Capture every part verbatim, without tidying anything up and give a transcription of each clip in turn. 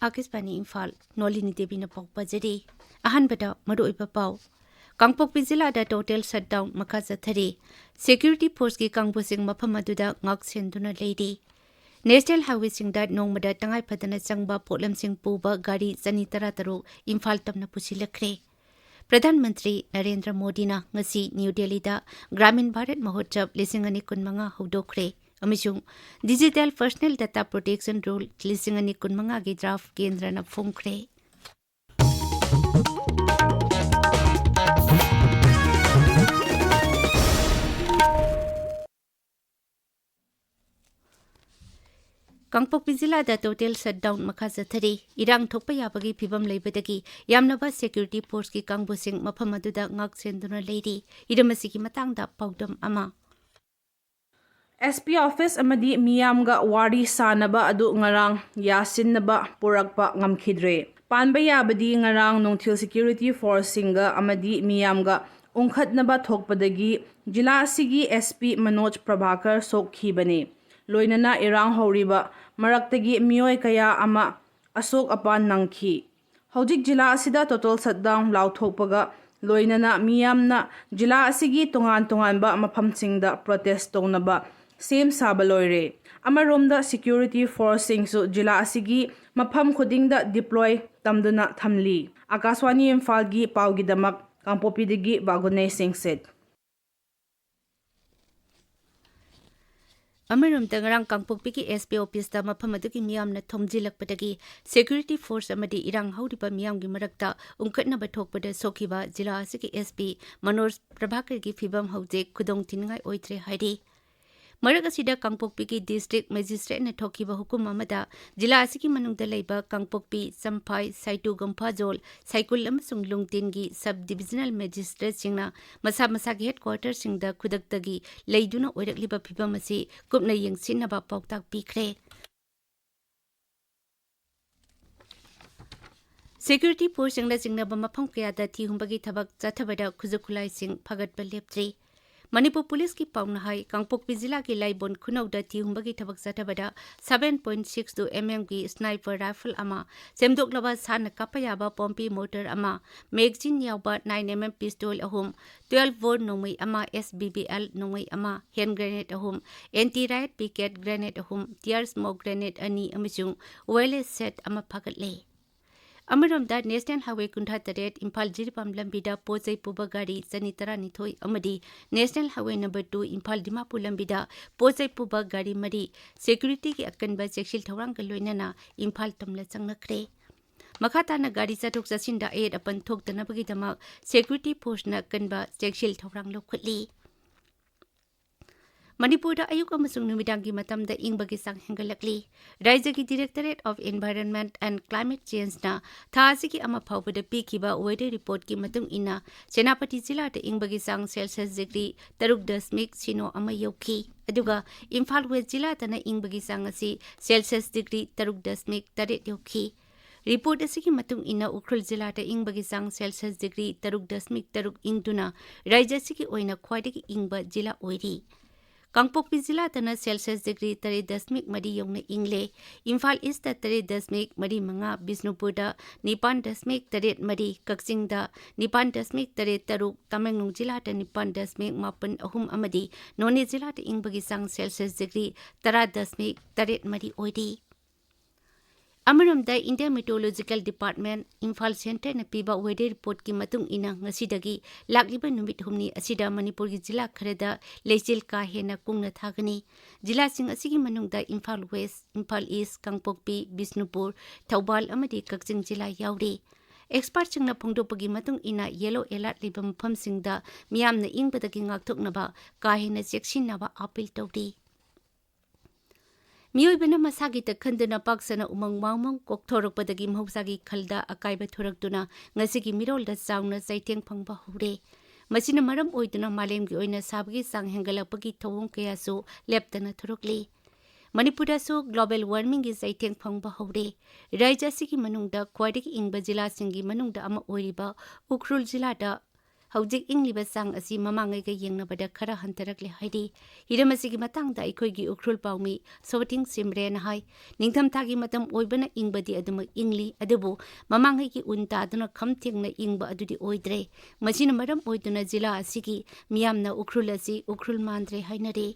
ꯑꯥꯀꯥꯁꯕꯥꯅꯤ ꯏꯝꯐꯥꯜ, ꯅꯣꯂꯤꯅꯤ ꯗꯦꯕꯤꯅ ꯄꯥꯎ ꯄꯥꯖꯔꯤ꯫ ꯑꯍꯥꯟꯕꯗ ꯃꯔꯨꯑꯣꯏꯕ ꯄꯥꯎ꯫ ꯀꯥꯡꯄꯣꯛꯄꯤ ꯖꯤꯂꯥꯗ total shutdown ꯃꯈꯥ ꯆꯠꯊꯔꯤ꯫ Security forceꯀꯤ ꯀꯥꯡꯕꯨꯁꯤꯡ ꯃꯐꯝ ꯑꯗꯨꯗ ꯉꯥꯛ ꯁꯦꯟꯗꯨꯅ ꯂꯩꯔꯤ꯫ National highwayꯁꯤꯡꯗ ꯅꯣꯡꯃꯗ ꯇꯉꯥꯏ ꯐꯗꯅ ꯆꯪꯕ ꯄꯣꯠꯂꯝꯁꯤꯡ ꯄꯨꯕ ꯒꯥꯔꯤ ꯆꯅꯤ ꯇꯔꯥꯇꯔꯨꯛ ꯏꯝꯐꯥꯜ ꯇꯝꯅ ꯄꯨꯁꯤꯜꯂꯛꯈ꯭ꯔꯦ꯫ ꯄ꯭ꯔꯙꯥꯟ ꯃꯟꯇ꯭ꯔꯤ ꯅꯔꯦꯟꯗ꯭ꯔ ꯃꯣꯗꯤꯅ ꯉꯁꯤ ꯅ꯭ꯌꯨ ꯗꯦꯜꯂꯤꯗ ꯒ꯭ꯔꯥꯃꯤꯟ ꯚꯥꯔꯠ ꯃꯍꯣꯠꯁꯕ ꯂꯤꯁꯤꯡ ꯑꯅꯤ ꯀꯨꯟꯃꯉꯥ ꯍꯧꯗꯣꯛꯈ꯭ꯔꯦ ꯑꯃꯁꯨꯡ Digital Personal Data Protection Rule ꯂꯤꯁꯤꯡ ꯑꯅꯤ ꯀꯨꯟꯃꯉꯥꯒꯤ draft ꯀꯦꯟꯗ꯭ꯔꯅ ꯐꯣꯡꯈ꯭ꯔꯦ꯫ ꯀꯥꯡꯄꯣꯛꯄꯤ ꯖꯤꯂꯥꯗ total shutdown ꯃꯈꯥ ꯆꯠꯊꯔꯤ꯫ ꯏꯔꯥꯡ ꯊꯣꯛꯄ ꯌꯥꯕꯒꯤ ꯐꯤꯚꯝ ꯂꯩꯕꯗꯒꯤ ꯌꯥꯝꯂꯕ security forceꯀꯤ ꯀꯥꯡꯕꯨꯁꯤꯡ ꯃꯐꯝ ꯑꯗꯨꯗ ꯉꯥꯛ ꯁꯦꯟꯗꯨꯅ ꯂꯩꯔꯤ꯫ ꯍꯤꯔꯝ ꯑꯁꯤꯒꯤ ꯃꯇꯥꯡꯗ ꯄꯥꯎꯗꯝ ꯑꯃ꯫ S P office ꯑꯃꯗꯤ ꯃꯤꯌꯥꯝꯒ ꯋꯥꯔꯤ ꯁꯥꯅꯕ ꯑꯗꯨ ꯉꯔꯥꯡ ꯌꯥꯁꯤꯟꯅꯕ ꯄꯨꯔꯛꯄ ꯉꯝꯈꯤꯗ꯭ꯔꯦ꯫ ꯄꯥꯟꯕ ꯌꯥꯕꯗꯤ ꯉꯔꯥꯡ ꯅꯨꯡꯊꯤꯜ security forceꯁꯤꯡꯒ ꯑꯃꯗꯤ ꯃꯤꯌꯥꯝꯒ ꯎꯪꯈꯠꯅꯕ ꯊꯣꯛꯄꯗꯒꯤ ꯖꯤꯂꯥ ꯑꯁꯤꯒꯤ S P ꯃꯅꯣꯖ ꯄ꯭ꯔꯚꯥꯀꯔ ꯁꯣꯛꯈꯤꯕꯅꯤ꯫ ꯂꯣꯏꯅꯅ ꯏꯔꯥꯡ ꯍꯧꯔꯤꯕ ꯃꯔꯛꯇꯒꯤ ꯃꯤꯑꯣꯏ ꯀꯌꯥ ꯑꯃ ꯑꯁꯣꯛ ꯑꯄꯟ ꯅꯪꯈꯤ꯫ ꯍꯧꯖꯤꯛ ꯖꯤꯂꯥ ꯑꯁꯤꯗ total shutdown ꯂꯥꯎꯊꯣꯛꯄꯒ ꯂꯣꯏꯅꯅ ꯃꯤꯌꯥꯝꯅ ꯖꯤꯂꯥ ꯑꯁꯤꯒꯤ ꯇꯣꯉꯥꯟ ꯇꯣꯉꯥꯟꯕ ꯃꯐꯝꯁꯤꯡꯗ protest ꯇꯧꯅꯕ ꯁꯦꯝ ꯁꯥꯕ ꯂꯣꯏꯔꯦ꯫ ꯑꯃꯔꯣꯝꯗ security forceꯁꯤꯡꯁꯨ ꯖꯤꯂꯥ ꯑꯁꯤꯒꯤ ꯃꯐꯝ ꯈꯨꯗꯤꯡꯗ deploy ꯇꯝꯗꯨꯅ ꯊꯝꯂꯤ꯫ ꯑꯥꯀꯥꯁꯕꯥꯅꯤ ꯏꯝꯐꯥꯜꯒꯤ ꯄꯥꯎꯒꯤꯗꯃꯛ ꯀꯥꯡꯄꯣꯛꯄꯤꯗꯒꯤ ꯕꯥꯒꯨꯅꯦ ꯁꯤꯡꯁꯤꯠ꯫ ꯑꯃꯔꯣꯝꯗ ꯉꯔꯥꯡ ꯀꯥꯡꯄꯣꯛꯄꯤꯒꯤ S P officeꯇ ꯃꯐꯝ ꯑꯗꯨꯒꯤ ꯃꯤꯌꯥꯝꯅ ꯊꯣꯝꯖꯤꯜꯂꯛꯄꯗꯒꯤ security force ꯑꯃꯗꯤ ꯏꯔꯥꯡ ꯍꯧꯔꯤꯕ ꯃꯤꯌꯥꯝꯒꯤ ꯃꯔꯛꯇ ꯎꯪꯈꯠꯅꯕ ꯊꯣꯛꯄꯗ ꯁꯣꯛꯈꯤꯕ ꯖꯤꯂꯥ ꯑꯁꯤꯒꯤ S P ꯃꯅꯣꯖ ꯄ꯭ꯔꯚꯥꯀꯔꯒꯤ ꯐꯤꯚꯝ ꯍꯧꯖꯤꯛ ꯈꯨꯗꯣꯡ ꯊꯤꯅꯤꯡꯉꯥꯏ ꯑꯣꯏꯗ꯭ꯔꯦ ꯍꯥꯏꯔꯤ꯫ ꯃꯔꯛ ꯑꯁꯤꯗ ꯀꯥꯡꯄꯣꯛꯄꯤꯒꯤ district magistrateꯅ ꯊꯣꯛꯈꯤꯕ ꯍꯨꯀꯨꯝ ꯑꯃꯗ ꯖꯤꯂꯥ ꯑꯁꯤꯒꯤ ꯃꯅꯨꯡꯗ ꯂꯩꯕ ꯀꯥꯡꯄꯣꯛꯄꯤ, ꯆꯝꯐꯥꯏ, ꯁꯥꯏꯇꯨ ꯒꯝꯐꯥꯖꯣꯜ, ꯁꯥꯏꯀꯨꯜ ꯑꯃꯁꯨꯡ ꯂꯨꯡꯇꯤꯟꯒꯤ sub divisional magistrateꯁꯤꯡꯅ ꯃꯁꯥ ꯃꯁꯥꯒꯤ headquarterꯁꯤꯡꯗ ꯈꯨꯗꯛꯇꯒꯤ ꯂꯩꯗꯨꯅ ꯑꯣꯏꯔꯛꯂꯤꯕ ꯐꯤꯚꯝ ꯑꯁꯤ ꯀꯨꯞꯅ ꯌꯦꯡꯁꯤꯟꯅꯕ ꯄꯥꯎꯇꯥꯛ ꯄꯤꯈ꯭ꯔꯦ꯫ Security forceꯁꯤꯡꯅ ꯆꯤꯡꯅꯕ ꯃꯐꯝ ꯀꯌꯥꯗ ꯊꯤ ꯍꯨꯝꯕꯒꯤ ꯊꯕꯛ ꯆꯠꯊꯕꯗ ꯈꯨꯠꯁꯨ ꯈꯨꯠꯂꯥꯏꯁꯤꯡ ꯐꯒꯠꯄ ꯂꯦꯞꯇ꯭ꯔꯤ꯫ ꯃꯅꯤꯄꯨꯔ ꯄꯨꯂꯤꯁꯀꯤ ꯄꯥꯎꯅ ꯍꯥꯏ, ꯀꯥꯡꯄꯣꯛꯄꯤ ꯖꯤꯂꯥꯒꯤ ꯂꯥꯏꯕꯣꯟ ꯈꯨꯅꯧꯗ ꯊꯤ ꯍꯨꯝꯕꯒꯤ ꯊꯕꯛ ꯆꯠꯊꯕꯗ seven point six two M M ꯒꯤ sniper rifle ꯑꯃ, ꯁꯦꯝꯗꯣꯛꯂꯕ ꯁꯥꯟꯅ ꯀꯥꯞꯄ ꯌꯥꯕ ꯄꯣꯝꯄꯤ mortar ꯑꯃ, magazine ꯌꯥꯎꯕ nine M M pistol ꯑꯍꯨꯝ, twelve bore ꯅꯣꯡꯃꯩ ꯑꯃ, S B B L ꯅꯣꯡꯃꯩ ꯑꯃ, hand grenade ꯑꯍꯨꯝ, anti riot picket grenade ꯑꯍꯨꯝ, tear smoke grenade ꯑꯅꯤ ꯑꯃꯁꯨꯡ wireless set ꯑꯃ ꯐꯥꯒꯠꯂꯦ꯫ ꯑꯃꯔꯣꯝꯗ, National Highway ꯀꯨꯟꯊ꯭ꯔꯥ ꯇꯔꯦꯠ ꯏꯝꯐꯥꯜ ꯖꯤꯔꯤꯕꯥꯝ ꯂꯝꯕꯤꯗ ꯄꯣꯠ ꯆꯩ ꯄꯨꯕ ꯒꯥꯔꯤ ꯆꯅꯤ ꯇꯔꯥꯅꯤꯊꯣꯏ ꯑꯃꯗꯤ National Highway number two Imphal Dimapur ꯂꯝꯕꯤꯗ ꯄꯣꯠ ꯆꯩ ꯄꯨꯕ ꯒꯥꯔꯤ ꯃꯔꯤ security ꯒꯤ ꯑꯀꯟꯕ ꯆꯦꯛꯁꯤꯜ ꯊꯧꯔꯥꯡꯒ ꯂꯣꯏꯅꯅ ꯏꯝꯐꯥꯜ ꯇꯝꯅ ꯆꯪꯂꯛꯈ꯭ꯔꯦ꯫ ꯃꯈꯥ ꯇꯥꯅ ꯒꯥꯔꯤ ꯆꯠꯊꯣꯛ ꯆꯠꯁꯤꯟꯗ ꯑꯌꯦꯠ ꯑꯄꯟ ꯊꯣꯛꯇꯅꯕꯒꯤꯗꯃꯛ security force ꯅ ꯑꯀꯟꯕ ꯆꯦꯛꯁꯤꯜ ꯊꯧꯔꯥꯡ ꯂꯧꯈꯠꯂꯤ꯫ ꯃꯅꯤꯄꯨꯔꯗ ꯑꯌꯨꯛ ꯑꯃꯁꯨꯡ ꯅꯨꯃꯤꯗꯥꯡꯒꯤ ꯃꯇꯝꯗ ꯏꯪꯕꯒꯤ ꯆꯥꯡ ꯍꯦꯟꯒꯠꯂꯛꯂꯤ꯫ ꯔꯥꯖ꯭ꯌꯒꯤ Directorate of Environment and Climate Change ꯅ ꯊꯥ ꯑꯁꯤꯒꯤ ꯑꯃ ꯐꯥꯎꯕꯗ ꯄꯤꯈꯤꯕ weather report ꯀꯤ ꯃꯇꯨꯡ ꯏꯟꯅ, ꯁꯦꯅꯥꯄꯇꯤ ꯖꯤꯂꯥꯗ ꯏꯪꯕꯒꯤ ꯆꯥꯡ Celsius degree ꯇꯔꯨꯛ ꯗꯁꯃꯤꯛ ꯁꯤꯅꯣ ꯑꯃ ꯌꯧꯈꯤ꯫ ꯑꯗꯨꯒ ꯏꯝꯐꯥꯜ West ꯖꯤꯂꯥꯗꯅ ꯏꯪꯕꯒꯤ ꯆꯥꯡ ꯑꯁꯤ Celsius degree ꯇꯔꯨꯛ ꯗꯁꯃꯤꯛ ꯇꯔꯦꯠ ꯌꯧꯈꯤ꯫ Report ꯑꯁꯤꯒꯤ ꯃꯇꯨꯡ ꯏꯟꯅ, ꯎꯈ꯭ꯔꯨꯜ ꯖꯤꯂꯥꯗ ꯏꯪꯕꯒꯤ ꯆꯥꯡ Celsius degree ꯇꯔꯨꯛ ꯗꯁꯃꯤꯛ ꯇꯔꯨꯛ ꯏꯪꯗꯨꯅ ꯔꯥꯖ꯭ꯌ ꯑꯁꯤꯒꯤ ꯑꯣꯏꯅ ꯈ꯭ꯋꯥꯏꯗꯒꯤ ꯏꯪꯕ ꯖꯤꯂꯥ ꯑꯣꯏꯔꯤ꯫ ꯀꯥꯡꯄꯣꯛꯄꯤ ꯖꯤꯂꯥꯗꯅ Celsius degree ꯇꯔꯦꯠ ꯗꯁꯃꯤꯛ ꯃꯔꯤ ꯌꯧꯅ ꯏꯪꯂꯦ꯫ ꯏꯝꯐꯥꯜ East ꯇ ꯇꯔꯦꯠ ꯗꯁꯃꯤꯛ ꯃꯔꯤ ꯃꯉꯥ, ꯕꯤꯁꯅꯨꯄꯨꯔꯗ ꯅꯤꯄꯥꯟ ꯗꯁꯃꯤꯛ ꯇꯔꯦꯠ ꯃꯔꯤ, ꯀꯛꯆꯤꯡꯗ ꯅꯤꯄꯥꯟ ꯗꯁꯃꯤꯛ ꯇꯔꯦꯠ ꯇꯔꯨꯛ, ꯇꯃꯦꯡꯂꯣꯡ ꯖꯤꯂꯥꯗ ꯅꯤꯄꯥꯟ ꯗꯁꯃꯤꯛ ꯃꯥꯄꯟ ꯑꯍꯨꯝ ꯑꯃꯗꯤ ꯅꯣꯅꯦ ꯖꯤꯂꯥꯗ ꯏꯪꯕꯒꯤ ꯆꯥꯡ Celsius degree ꯇꯔꯥ ꯗꯁꯃꯤꯛ ꯇꯔꯦꯠ ꯃꯔꯤ ꯑꯣꯏꯔꯤ꯫ ꯑꯃꯔꯣꯝꯗ, India Meteorological Department, Imphal Centre ꯅ ꯄꯤꯕ weather report ꯀꯤ ꯃꯇꯨꯡ ꯏꯟꯅ, ꯉꯁꯤꯗꯒꯤ ꯂꯥꯛꯂꯤꯕ ꯅꯨꯃꯤꯠ ꯍꯨꯝꯅꯤ ꯑꯁꯤꯗ ꯃꯅꯤꯄꯨꯔꯒꯤ ꯖꯤꯂꯥ ꯈꯔꯗ ꯂꯩꯆꯤꯜ ꯀꯥ ꯍꯦꯟꯅ ꯀꯨꯡꯅ ꯊꯥꯒꯅꯤ꯫ ꯖꯤꯂꯥꯁꯤꯡ ꯑꯁꯤꯒꯤ ꯃꯅꯨꯡꯗ ꯏꯝꯐꯥꯜ West, ꯏꯝꯐꯥꯜ East, ꯀꯥꯡꯄꯣꯛꯄꯤ, ꯕꯤꯁꯅꯨꯄꯨꯔ, ꯊꯧꯕꯥꯜ ꯑꯃꯗꯤ ꯀꯛꯆꯤꯡ ꯖꯤꯂꯥ ꯌꯥꯎꯔꯤ꯫ Expert ꯁꯤꯡꯅ ꯐꯣꯡꯗꯣꯛꯄꯒꯤ ꯃꯇꯨꯡ ꯏꯟꯅ, yellow alert ꯂꯩꯕ ꯃꯐꯝꯁꯤꯡꯗ ꯃꯤꯌꯥꯝꯅ ꯏꯪꯕꯗꯒꯤ ꯉꯥꯛꯊꯣꯛꯅꯕ ꯀꯥ ꯍꯦꯟꯅ ꯆꯦꯛꯁꯤꯟꯅꯕ appeal ꯇꯧꯔꯤ꯫ ꯃꯤꯑꯣꯏꯕꯅ ꯃꯁꯥꯒꯤ ꯇꯛꯈꯟꯗꯨꯅ ꯄꯥꯛ ꯁꯟꯅ ꯎꯃꯪ ꯋꯥꯃꯪ ꯀꯣꯛꯊꯣꯔꯛꯄꯗꯒꯤ ꯃꯍꯧꯁꯥꯒꯤ ꯈꯜꯗ ꯑꯀꯥꯏꯕ ꯊꯣꯔꯛꯇꯨꯅ ꯉꯁꯤꯒꯤ ꯃꯤꯔꯣꯜꯗ ꯆꯥꯎꯅ ꯆꯩꯊꯦꯡ ꯐꯪꯕ ꯍꯧꯔꯦ꯫ ꯃꯁꯤꯅ ꯃꯔꯝ ꯑꯣꯏꯗꯨꯅ ꯃꯥꯂꯦꯝꯒꯤ ꯑꯣꯏꯅ ꯁꯥꯕꯒꯤ ꯆꯥꯡ ꯍꯦꯟꯒꯠꯂꯛꯄꯒꯤ ꯊꯧꯑꯣꯡ ꯀꯌꯥꯁꯨ ꯂꯦꯞꯇꯅ ꯊꯣꯔꯛꯂꯤ꯫ ꯃꯅꯤꯄꯨꯔꯗꯁꯨ global warming ꯒꯤ ꯆꯩꯊꯦꯡ ꯐꯪꯕ ꯍꯧꯔꯦ꯫ ꯔꯥꯖ꯭ꯌ ꯑꯁꯤꯒꯤ ꯃꯅꯨꯡꯗ ꯈ꯭ꯋꯥꯏꯗꯒꯤ ꯏꯪꯕ ꯖꯤꯂꯥꯁꯤꯡꯒꯤ ꯃꯅꯨꯡꯗ ꯑꯃ ꯑꯣꯏꯔꯤꯕ ꯎꯈ꯭ꯔꯨꯜ ꯖꯤꯂꯥꯗ ꯍꯧꯖꯤꯛ ꯏꯪꯂꯤꯕ ꯆꯥꯡ ꯑꯁꯤ ꯃꯃꯥꯡꯉꯩꯒ ꯌꯦꯡꯅꯕꯗ ꯈꯔ ꯍꯟꯊꯔꯛꯂꯦ ꯍꯥꯏꯔꯤ꯫ ꯍꯤꯔꯝ ꯑꯁꯤꯒꯤ ꯃꯇꯥꯡꯗ ꯑꯩꯈꯣꯏꯒꯤ ꯎꯈ꯭ꯔꯨꯜ ꯄꯥꯎꯃꯤ ꯁꯣꯕꯇꯤꯡ ꯁꯤꯝꯔꯦꯅ ꯍꯥꯏ, ꯅꯤꯡꯊꯝꯊꯥꯒꯤ ꯃꯇꯝ ꯑꯣꯏꯕꯅ ꯏꯪꯕꯗꯤ ꯑꯗꯨꯃꯛ ꯏꯪꯂꯤ, ꯑꯗꯨꯕꯨ ꯃꯃꯥꯡꯉꯩꯒꯤ ꯎꯟ ꯇꯥꯗꯨꯅ ꯈꯝ ꯊꯦꯡꯅ ꯏꯪꯕ ꯑꯗꯨꯗꯤ ꯑꯣꯏꯗ꯭ꯔꯦ꯫ ꯃꯁꯤꯅ ꯃꯔꯝ ꯑꯣꯏꯗꯨꯅ ꯖꯤꯂꯥ ꯑꯁꯤꯒꯤ ꯃꯤꯌꯥꯝꯅ ꯎꯈ꯭ꯔꯨꯜ ꯑꯁꯤ ꯎꯈ꯭ꯔꯨꯜ ꯃꯥꯟꯗ꯭ꯔꯦ ꯍꯥꯏꯅꯔꯤ꯫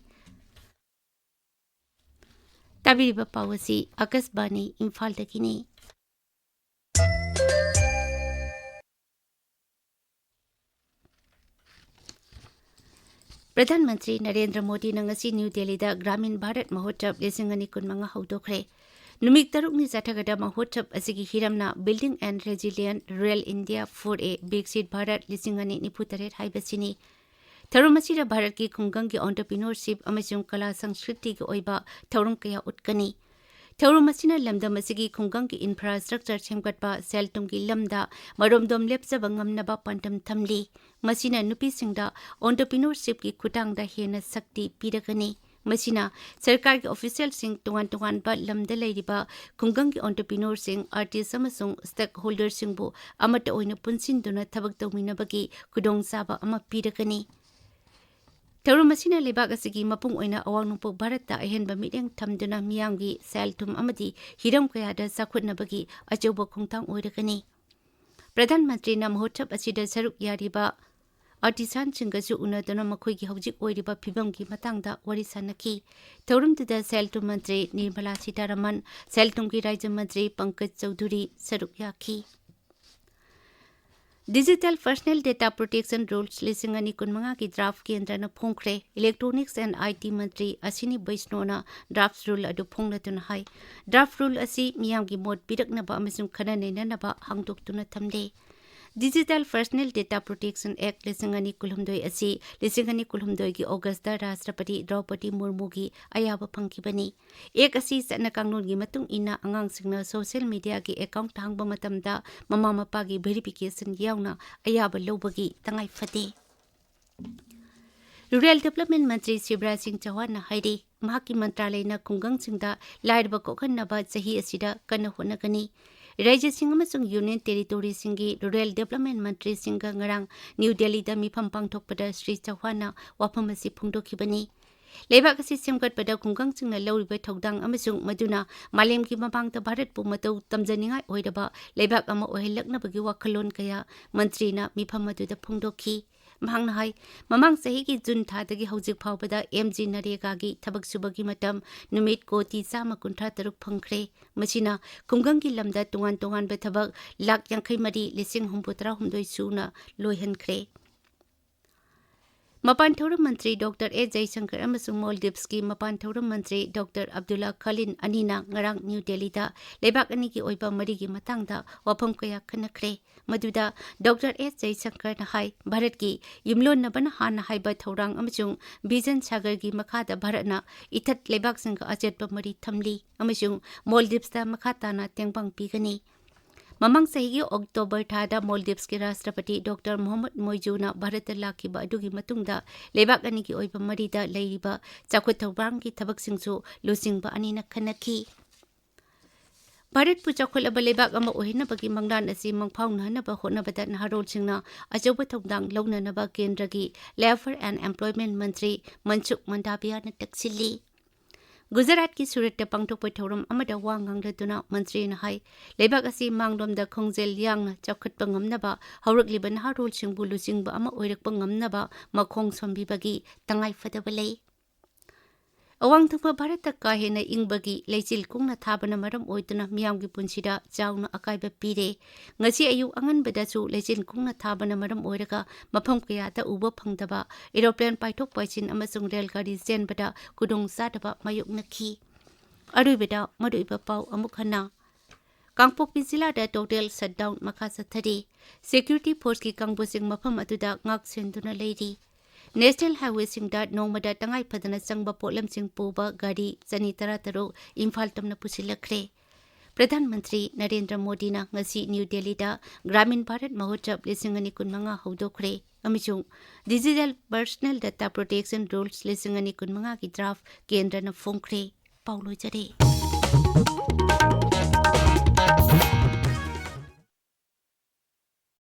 ꯇꯥꯕꯤꯔꯤꯕ ꯄꯥꯎ ꯑꯁꯤ ꯑꯀꯥꯁꯕꯥꯅꯤ ꯏꯝꯐꯥꯜꯗꯒꯤꯅꯤ꯫ ꯄ꯭ꯔꯙꯥꯟ ꯃꯟꯇ꯭ꯔꯤ ꯅꯔꯦꯟꯗ꯭ꯔ ꯃꯣꯗꯤꯅ ꯉꯁꯤ ꯅ꯭ꯌꯨ ꯗꯦꯜꯂꯤꯗ ꯒ꯭ꯔꯥꯃꯤꯟ ꯚꯥꯔꯠ ꯃꯍꯣꯠꯁꯕ ꯂꯤꯁꯤꯡ ꯑꯅꯤ ꯀꯨꯟꯃꯉꯥ ꯍꯧꯗꯣꯛꯈ꯭ꯔꯦ꯫ ꯅꯨꯃꯤꯠ ꯇꯔꯨꯛꯅꯤ ꯆꯠꯊꯒꯗꯕ ꯃꯍꯣꯠꯁꯕ ꯑꯁꯤꯒꯤ ꯍꯤꯔꯝꯅ Building and Resilient Rural India for a Viksit Bharat ꯂꯤꯁꯤꯡ ꯑꯅꯤ ꯅꯤꯐꯨ ꯇꯔꯦꯠ ꯍꯥꯏꯕꯁꯤꯅꯤ꯫ ꯊꯧꯔꯝ ꯑꯁꯤꯗ ꯚꯥꯔꯠꯀꯤ ꯈꯨꯡꯒꯪꯒꯤ entrepreneurship ꯑꯃꯁꯨꯡ ꯀꯂꯥ ꯁꯪꯁꯀ꯭ꯔꯤꯇꯤꯒꯤ ꯑꯣꯏꯕ ꯊꯧꯔꯝ ꯀꯌꯥ ꯎꯠꯀꯅꯤ꯫ ꯊꯧꯔꯝ ꯑꯁꯤꯅ ꯂꯝꯗꯝ ꯑꯁꯤꯒꯤ ꯈꯨꯡꯒꯪꯒꯤ infrastructure ꯁꯦꯝꯒꯠꯄ, ꯁꯦꯜ ꯊꯨꯝꯒꯤ ꯂꯝꯗ ꯃꯔꯣꯝꯗꯣꯝ ꯂꯦꯞꯆꯕ ꯉꯝꯅꯕ ꯄꯥꯟꯗꯝ ꯊꯝꯂꯤ꯫ ꯃꯁꯤꯅ ꯅꯨꯄꯤꯁꯤꯡꯗ entrepreneurshipꯀꯤ ꯈꯨꯠꯊꯥꯡꯗ ꯍꯦꯟꯅ ꯁꯛꯇꯤ ꯄꯤꯔꯒꯅꯤ꯫ ꯃꯁꯤꯅ ꯁꯔꯀꯥꯔꯒꯤ officialꯁꯤꯡ, ꯇꯣꯉꯥꯟ ꯇꯣꯉꯥꯟꯕ ꯂꯝꯗ ꯂꯩꯔꯤꯕ ꯈꯨꯡꯒꯪꯒꯤ entrepreneurꯁꯤꯡ, artist ꯑꯃꯁꯨꯡ stakeholderꯁꯤꯡꯕꯨ ꯑꯃꯠꯇ ꯑꯣꯏꯅ ꯄꯨꯟꯁꯤꯟꯗꯨꯅ ꯊꯕꯛ ꯇꯧꯃꯤꯟꯅꯕꯒꯤ ꯈꯨꯗꯣꯡꯆꯥꯕ ꯑꯃ ꯄꯤꯔꯒꯅꯤ꯫ ꯊꯧꯔꯝ ꯑꯁꯤꯅ ꯂꯩꯕꯥꯛ ꯑꯁꯤꯒꯤ ꯃꯄꯨꯡ ꯑꯣꯏꯅ ꯑꯋꯥꯡ ꯅꯣꯡꯄꯣꯛ ꯚꯥꯔꯠꯇ ꯑꯍꯦꯟꯕ ꯃꯤꯠꯌꯦꯡ ꯊꯝꯗꯨꯅ ꯃꯤꯌꯥꯝꯒꯤ ꯁꯦꯜ ꯊꯨꯝ ꯑꯃꯗꯤ ꯍꯤꯔꯝ ꯀꯌꯥꯗ ꯆꯥꯎꯈꯠꯅꯕꯒꯤ ꯑꯆꯧꯕ ꯈꯣꯡꯊꯥꯡ ꯑꯣꯏꯔꯒꯅꯤ꯫ ꯄ꯭ꯔꯙꯥꯟ ꯃꯟꯇ꯭ꯔꯤꯅ ꯃꯍꯣꯠꯁꯕ ꯑꯁꯤꯗ ꯁꯔꯨꯛ ꯌꯥꯔꯤꯕ artisanꯁꯤꯡꯒꯁꯨ ꯎꯅꯗꯨꯅ ꯃꯈꯣꯏꯒꯤ ꯍꯧꯖꯤꯛ ꯑꯣꯏꯔꯤꯕ ꯐꯤꯕꯝꯒꯤ ꯃꯇꯥꯡꯗ ꯋꯥꯔꯤ ꯁꯥꯅꯈꯤ꯫ ꯊꯧꯔꯝꯗꯨꯗ ꯁꯦꯜ ꯊꯨꯝ ꯃꯟꯇ꯭ꯔꯤ ꯅꯤꯔꯃꯂꯥ ꯁꯤꯇꯥꯔꯥꯃꯟ, ꯁꯦꯜ ꯊꯨꯝꯒꯤ ꯔꯥꯖ꯭ꯌ ꯃꯟꯇ꯭ꯔꯤ ꯄꯪꯀꯖ ꯆꯧꯙꯨꯔꯤ ꯁꯔꯨꯛ ꯌꯥꯈꯤ꯫ Digital Personal Data Protection Rules ꯂꯤꯁꯤꯡ ꯑꯅꯤ ꯀꯨꯟꯃꯉꯥꯒꯤ draft ꯀꯦꯟꯗ꯭ꯔꯅ ꯐꯣꯡꯈ꯭ꯔꯦ꯫ Electronics and IT ꯃꯟꯇ꯭ꯔꯤ ꯑꯁꯤꯅꯤ ꯕꯩꯁꯅꯣꯅ draft rule ꯑꯗꯨ ꯐꯣꯡꯂꯗꯨꯅ ꯍꯥꯏ, draft rule ꯑꯁꯤ ꯃꯤꯌꯥꯝꯒꯤ ꯃꯣꯠ ꯄꯤꯔꯛꯅꯕ ꯑꯃꯁꯨꯡ ꯈꯟꯅ ꯅꯩꯅꯅꯕ ꯍꯥꯡꯗꯣꯛꯇꯨꯅ ꯊꯝꯂꯦ꯫ Digital Personal Data Protection Act ꯂꯤꯁꯤꯡ ꯑꯅꯤ ꯀꯨꯟꯍꯨꯝꯗꯣꯏ ꯑꯁꯤ ꯂꯤꯁꯤꯡ ꯑꯅꯤ ꯀꯨꯟꯍꯨꯝꯗꯣꯏꯒꯤ Augustꯇ ꯔꯥꯁꯇ꯭ꯔꯄꯇꯤ ꯗ꯭ꯔꯧꯄꯗꯤ ꯃꯨꯔꯃꯨꯒꯤ ꯑꯌꯥꯕ ꯐꯪꯈꯤꯕꯅꯤ꯫ Act ꯑꯁꯤ ꯆꯠꯅ ꯀꯥꯡꯂꯣꯟꯒꯤ ꯃꯇꯨꯡ ꯏꯟꯅ ꯑꯉꯥꯡꯁꯤꯡꯅ social mediaꯒꯤ account ꯍꯥꯡꯕ ꯃꯇꯝꯗ ꯃꯃꯥ ꯃꯄꯥꯒꯤ verification ꯌꯥꯎꯅ ꯑꯌꯥꯕ ꯂꯧꯕꯒꯤ ꯇꯉꯥꯏ ꯐꯗꯦ꯫ Rural Development ꯃꯟꯇ꯭ꯔꯤ ꯁꯤꯕꯔꯥꯖ ꯁꯤꯡ ꯆꯧꯍꯥꯟꯅ ꯍꯥꯏꯔꯤ, ꯃꯍꯥꯛꯀꯤ ꯃꯟꯇ꯭ꯔꯥꯂꯌꯅ ꯈꯨꯡꯒꯪꯁꯤꯡꯗ ꯂꯥꯏꯔꯕ ꯀꯣꯛꯍꯟꯅꯕ ꯆꯍꯤ ꯑꯁꯤꯗ ꯀꯟꯅ ꯍꯣꯠꯅꯒꯅꯤ꯫ ꯔꯥꯖ꯭ꯌꯁꯤꯡ ꯑꯃꯁꯨꯡ ꯌꯨꯅꯤꯌꯟ ꯇꯦꯔꯤꯇꯣꯔꯤꯁꯤꯡꯒꯤ ꯔꯨꯔꯦꯜ ꯗꯤꯕ꯭ꯂꯞꯃꯦꯟ ꯃꯟꯇ꯭ꯔꯤꯁꯤꯡꯒ ꯉꯔꯥꯡ ꯅ꯭ꯌꯨ ꯗꯦꯜꯂꯤꯗ ꯃꯤꯐꯝ ꯄꯥꯡꯊꯣꯛꯄꯗ ꯁ꯭ꯔꯤ ꯆꯧꯍꯥꯟꯅ ꯋꯥꯐꯝ ꯑꯁꯤ ꯐꯣꯡꯗꯣꯛꯈꯤꯕꯅꯤ꯫ ꯂꯩꯕꯥꯛ ꯑꯁꯤ ꯁꯦꯝꯒꯠꯄꯗ ꯈꯨꯡꯒꯪꯁꯤꯡꯅ ꯂꯧꯔꯤꯕ ꯊꯧꯗꯥꯡ ꯑꯃꯁꯨꯡ ꯃꯗꯨꯅ ꯃꯥꯂꯦꯝꯒꯤ ꯃꯃꯥꯡꯗ ꯚꯥꯔꯠꯄꯨ ꯃꯇꯧ ꯇꯝꯖꯅꯤꯡꯉꯥꯏ ꯑꯣꯏꯔꯕ ꯂꯩꯕꯥꯛ ꯑꯃ ꯑꯣꯏꯍꯜꯂꯛꯅꯕꯒꯤ ꯋꯥꯈꯜꯂꯣꯟ ꯀꯌꯥ ꯃꯟꯇ꯭ꯔꯤꯅ ꯃꯤꯐꯝ ꯑꯗꯨꯗ ꯐꯣꯡꯗꯣꯛꯈꯤ꯫ ꯃꯍꯥꯛꯅ ꯍꯥꯏ, ꯃꯃꯥꯡ ꯆꯍꯤꯒꯤ ꯖꯨꯟ ꯊꯥꯗꯒꯤ ꯍꯧꯖꯤꯛ ꯐꯥꯎꯕꯗ ꯑꯦꯝ ꯖꯤ ꯅꯔꯦꯒꯥꯒꯤ ꯊꯕꯛ ꯁꯨꯕꯒꯤ ꯃꯇꯝ ꯅꯨꯃꯤꯠ ꯀꯣꯇꯤ ꯆꯥꯝꯃ ꯀꯨꯟꯊ꯭ꯔꯥ ꯇꯔꯨꯛ ꯐꯪꯈ꯭ꯔꯦ꯫ ꯃꯁꯤꯅ ꯈꯨꯡꯒꯪꯒꯤ ꯂꯝꯗ ꯇꯣꯉꯥꯟ ꯇꯣꯉꯥꯟꯕ ꯊꯕꯛ ꯂꯥꯈ ꯌꯥꯡꯈꯩ ꯃꯔꯤ ꯂꯤꯁꯤꯡ ꯍꯨꯝꯐꯨ ꯇꯔꯥ ꯍꯨꯝꯗꯣꯏ ꯁꯨꯅ ꯂꯣꯏꯍꯟꯈ꯭ꯔꯦ꯫ ꯃꯄꯥꯟ ꯊꯧꯔꯝ ꯃꯟꯇ꯭ꯔꯤ ꯗꯣꯛꯇꯔ ꯑꯦꯁ ꯖꯌꯁꯪꯀꯔ ꯑꯃꯁꯨꯡ ꯃꯣꯜꯗꯤꯚꯁꯀꯤ ꯃꯄꯥꯟ ꯊꯧꯔꯝ ꯃꯟꯇ꯭ꯔꯤ ꯗꯣꯛꯇꯔ ꯑꯕꯗꯨꯜꯂꯥ ꯈꯂꯤꯟ ꯑꯅꯤꯅ ꯉꯔꯥꯡ ꯅ꯭ꯌꯨ ꯗꯦꯜꯂꯤꯗ ꯂꯩꯕꯥꯛ ꯑꯅꯤꯒꯤ ꯑꯣꯏꯕ ꯃꯔꯤꯒꯤ ꯃꯇꯥꯡꯗ ꯋꯥꯐꯝ ꯀꯌꯥ ꯈꯟꯅꯈ꯭ꯔꯦ꯫ ꯃꯗꯨꯗ ꯗꯣꯛꯇꯔ ꯑꯦꯁ ꯖꯌꯁꯪꯀꯔꯅ ꯍꯥꯏ, ꯚꯥꯔꯠꯀꯤ ꯌꯨꯝꯂꯣꯟꯅꯕꯅ ꯍꯥꯟꯅ ꯍꯥꯏꯕ ꯊꯧꯔꯥꯡ ꯑꯃꯁꯨꯡ ꯚꯤꯖꯟ ꯁꯥꯒꯔꯒꯤ ꯃꯈꯥꯗ ꯚꯥꯔꯠꯅ ꯏꯊꯠ ꯂꯩꯕꯥꯛꯁꯤꯡꯒ ꯑꯆꯦꯠꯄ ꯃꯔꯤ ꯊꯝꯂꯤ ꯑꯃꯁꯨꯡ ꯃꯣꯜꯗꯤꯚꯁꯇ ꯃꯈꯥ ꯇꯥꯅ ꯇꯦꯡꯕꯥꯡ ꯄꯤꯒꯅꯤ꯫ ꯃꯃꯥꯡ ꯆꯍꯤꯒꯤ ꯑꯣꯛꯇꯣꯕꯔ ꯊꯥꯗ ꯃꯣꯜꯗꯤꯚꯁꯀꯤ ꯔꯥꯁꯇ꯭ꯔꯄꯇꯤ ꯗꯣꯛꯇꯔ ꯃꯣꯍꯝꯃꯗ ꯃꯣꯏꯖꯨꯅ ꯚꯥꯔꯠꯇ ꯂꯥꯛꯈꯤꯕ ꯑꯗꯨꯒꯤ ꯃꯇꯨꯡꯗ ꯂꯩꯕꯥꯛ ꯑꯅꯤꯒꯤ ꯑꯣꯏꯕ ꯃꯔꯤꯗ ꯂꯩꯔꯤꯕ ꯆꯥꯎꯈꯠ ꯊꯧꯔꯥꯡꯒꯤ ꯊꯕꯛꯁꯤꯡꯁꯨ ꯂꯨꯆꯤꯡꯕ ꯑꯅꯤꯅ ꯈꯟꯅꯈꯤ꯫ ꯚꯥꯔꯠꯄꯨ ꯆꯥꯎꯈꯠꯂꯕ ꯂꯩꯕꯥꯛ ꯑꯃ ꯑꯣꯏꯍꯟꯅꯕꯒꯤ ꯃꯪꯂꯥꯟ ꯑꯁꯤ ꯃꯪꯐꯥꯎꯅꯍꯟꯅꯕ ꯍꯣꯠꯅꯕꯗ ꯅꯍꯥꯔꯣꯜꯁꯤꯡꯅ ꯑꯆꯧꯕ ꯊꯧꯗꯥꯡ ꯂꯧꯅꯅꯕ ꯀꯦꯟꯗ꯭ꯔꯒꯤ Labour and Employment ꯃꯟꯇ꯭ꯔꯤ ꯃꯟꯁꯨꯈ ꯃꯟꯗꯥꯚꯤꯌꯥꯅ ꯇꯛꯁꯤꯜꯂꯤ꯫ ꯒꯨꯖꯔꯥꯠꯀꯤ ꯁꯨꯔꯠꯇ ꯄꯥꯡꯊꯣꯛꯄ ꯊꯧꯔꯝ ꯑꯃꯗ ꯋꯥ ꯉꯥꯡꯂꯗꯨꯅ ꯃꯟꯇ꯭ꯔꯤꯅ ꯍꯥꯏ, ꯂꯩꯕꯥꯛ ꯑꯁꯤ ꯃꯥꯡꯂꯣꯝꯗ ꯈꯣꯡꯖꯦꯜ ꯌꯥꯡꯅ ꯆꯥꯎꯈꯠꯄ ꯉꯝꯅꯕ ꯍꯧꯔꯛꯂꯤꯕ ꯅꯍꯥꯔꯣꯜꯁꯤꯡꯕꯨ ꯂꯨꯆꯤꯡꯕ ꯑꯃ ꯑꯣꯏꯔꯛꯄ ꯉꯝꯅꯕ ꯃꯈꯣꯡ ꯁꯣꯝꯕꯤꯕꯒꯤ ꯇꯉꯥꯏꯐꯗꯕ ꯂꯩ꯫ ꯑꯋꯥꯡ ꯊꯪꯕ ꯚꯥꯔꯠꯇ ꯀꯥ ꯍꯦꯟꯅ ꯏꯪꯕꯒꯤ ꯂꯩꯆꯤꯜ ꯀꯨꯡꯅ ꯊꯥꯕꯅ ꯃꯔꯝ ꯑꯣꯏꯗꯨꯅ ꯃꯤꯌꯥꯝꯒꯤ ꯄꯨꯟꯁꯤꯗ ꯆꯥꯎꯅ ꯑꯀꯥꯏꯕ ꯄꯤꯔꯦ꯫ ꯉꯁꯤ ꯑꯌꯨꯛ ꯑꯉꯟꯕꯗꯁꯨ ꯂꯩꯆꯤꯜ ꯀꯨꯡꯅ ꯊꯥꯕꯅ ꯃꯔꯝ ꯑꯣꯏꯔꯒ ꯃꯐꯝ ꯀꯌꯥꯗ ꯎꯕ ꯐꯪꯗꯕ ꯑꯦꯔꯣꯄ꯭ꯂꯦꯟ ꯄꯥꯏꯊꯣꯛ ꯄꯥꯏꯁꯤꯟ ꯑꯃꯁꯨꯡ ꯔꯦꯜ ꯒꯥꯔꯤ ꯆꯦꯟꯕꯗ ꯈꯨꯗꯣꯡꯆꯥꯗꯕ ꯃꯥꯌꯣꯛꯅꯈꯤ꯫ ꯑꯔꯣꯏꯕꯗ ꯃꯔꯨꯑꯣꯏꯕ ꯄꯥꯎ ꯑꯃꯨꯛ ꯍꯟꯅ꯫ ꯀꯥꯡꯄꯣꯛꯄꯤ ꯖꯤꯂꯥꯗ ꯇꯣꯇꯦꯜ ꯁꯠꯗꯥꯎꯟ ꯃꯈꯥ ꯆꯠꯊꯔꯤ꯫ ꯁꯦꯀ꯭ꯌꯨꯔꯤꯇꯤ ꯐꯣꯔꯁꯀꯤ ꯀꯥꯡꯕꯨꯁꯤꯡ ꯃꯐꯝ ꯑꯗꯨꯗ ꯉꯥꯛ ꯁꯦꯟꯗꯨꯅ ꯂꯩꯔꯤ꯫ ꯅꯦꯁꯅꯦꯜ ꯍꯥꯏꯋꯦꯁꯤꯡꯗ ꯅꯣꯡꯃꯗ ꯇꯉꯥꯏ ꯐꯗꯅ ꯆꯪꯕ ꯄꯣꯠꯂꯝꯁꯤꯡ ꯄꯨꯕ ꯒꯥꯔꯤ ꯆꯅꯤ ꯇꯔꯥ ꯇꯔꯨꯛ ꯏꯝꯐꯥꯜ ꯇꯝꯅ ꯄꯨꯁꯤꯜꯂꯛꯈ꯭ꯔꯦ꯫ ꯄ꯭ꯔꯙꯥꯟ ꯃꯟꯇ꯭ꯔꯤ ꯅꯔꯦꯟꯗ꯭ꯔ ꯃꯣꯗꯤꯅ ꯉꯁꯤ ꯅ꯭ꯌꯨ ꯗꯦꯜꯂꯤꯗ ꯒ꯭ꯔꯥꯃꯤꯟ ꯚꯥꯔꯠ ꯃꯍꯣꯠꯁꯕ ꯂꯤꯁꯤꯡ ꯑꯅꯤ ꯀꯨꯟꯃꯉꯥ ꯍꯧꯗꯣꯛꯈ꯭ꯔꯦ ꯑꯃꯁꯨꯡ digital personal data protection rules ꯂꯤꯁꯤꯡ ꯑꯅꯤ ꯀꯨꯟꯃꯉꯥꯒꯤ ꯗ꯭ꯔꯥꯐ ꯀꯦꯟꯗ꯭ꯔꯅ ꯐꯣꯡꯈ꯭ꯔꯦ꯫ ꯄꯥꯎ ꯂꯣꯏꯖꯔꯦ꯫